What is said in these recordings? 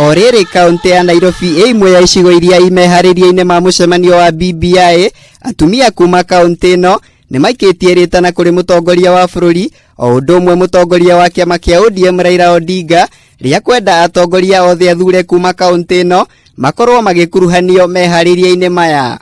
O rĩrĩ kaũntĩ ya Nairobi ĩ imwe ya icigo iria imeharĩria-inĩ ma mũcemanio wa BBI, atumia kuma kaũntĩ ĩno nĩ maikĩtie rĩtana kũrĩ mũtongoria wa bũrũri o ũndũ ũmwe mũtongoria wa kĩama kĩa ODM Raila Odinga rĩa kwenda atongoria othe athure kuma kaũntĩ ĩno makorwo magĩkuruhanio meharĩria-inĩ maya.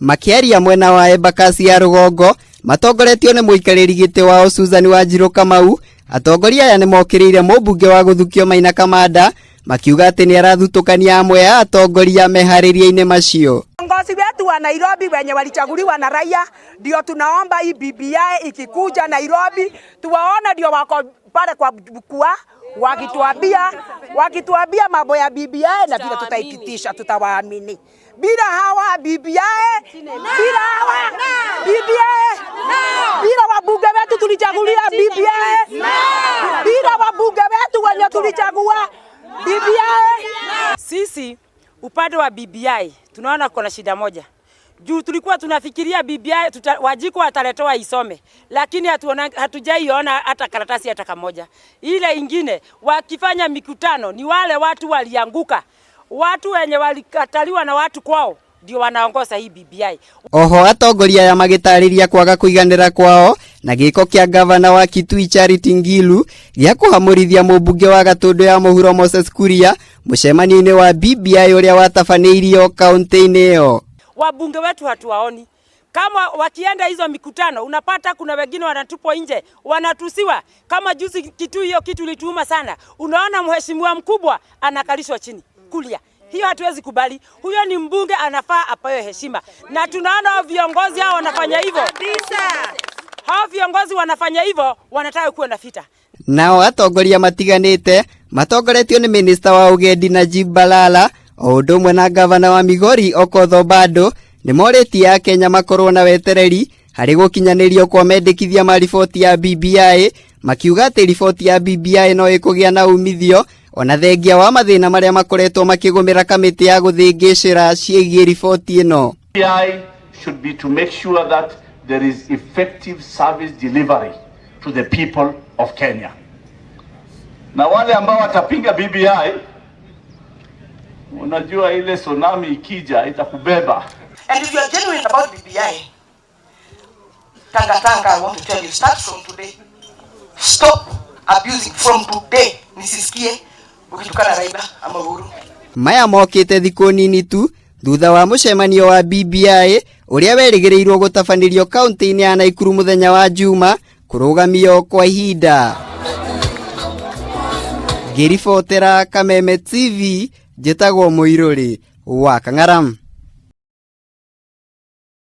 Makĩaria mwena wa Embakasi ya rũgongo matongoretio nĩ mũikarĩri gĩtĩ wao Susan Wanjirũ Kamau, atongoria aya nĩ mokĩrĩire mũmbunge wa gũthukio Maina Kamanda makiuga atĩ nĩ arathutũkania amwe a atongoria meharĩria-inĩ macio. Viongozi wetu wa Nairobi wenye walichaguliwa na raia, ndio tunaomba hii BBI ikikuja Nairobi tuwaone, ndio wako pale kwa jukwaa wakituambia mambo ya BBI na vile tutaipitisha, tutawaamini. Bila hawa BBI, bila hawa BBI, bila wabunge wetu tulichagulia BBI, bila wabunge wetu wenye tulichagua BBI. Sisi upande wa BBI tunaona kuna shida moja juu tulikuwa tunafikiria BBI Wanjiku ataletoa isome, lakini hatujaiona hata karatasi hata kamoja. Ile ingine wakifanya mikutano ni wale watu walianguka, watu wenye walikataliwa na watu kwao ndio wanaongoza hii BBI. Oho atongoria aya magĩtarĩria kwaga kũiganĩra kwao na gĩko kĩa gavana wa Kitui Charity Ngilu gĩa kũhamũrithia mũmbunge wa Gatũndũ ya mũhuro Moses Kuria mũcemanio-inĩ wa BBI ũrĩa watabanĩirio kaũntĩ-inĩ ĩyo. Wabunge wetu hatuwaoni. Kama wakienda hizo mikutano unapata kuna wengine wanatupwa nje, wanatusiwa. Kama juzi Kitui, hiyo kitu ilituuma sana. Unaona mheshimiwa mkubwa anakalishwa chini kulia. Hiyo hatuwezi kubali. Huyo ni mbunge, anafaa apewe heshima. Na tunaona viongozi hao wanafanya hivyo. Hao viongozi wanafanya hivyo, wanataka kuwe na vita. Nao atongoria matiganĩte matongoretio nĩ minista wa ũgendi Najib Balala o ũndũ ũmwe na gavana wa Migori Okoth Obado nĩ morĩtie akenya makorwo na wetereri harĩ gũkinyanĩrio kwa mendekithia ma riboti ya BBI, makiuga atĩ riboti ya BBI no ĩkũgĩa na umithio ona thengia wa mathĩna marĩa makoretwo makĩgũmĩra kamĩtĩ ya gũthĩngĩcĩra ciĩgiĩ riboti ĩno. BBI should be to make sure that there is effective service delivery to the people of Kenya. Na wale ambao watapinga BBI, unajua ile tsunami ikija itakubeba. And if you are genuine about BBI, Tanga Tanga, I want to tell you, start from today. Stop abusing from today. Nisisikie ukitukana Raila ama Uhuru. Maya mokĩte thikũ nini tu thutha wa mũcemanio wa BBI ũrĩa werĩgĩrĩirwo gũtabanĩrio kaũntĩ-inĩ ya Naikuru mũthenya wa Juma kũrũgamio kwa ihinda. Ngĩribotera Kameme TV, njĩtagwo Mũirũrĩ wa Kang'aram.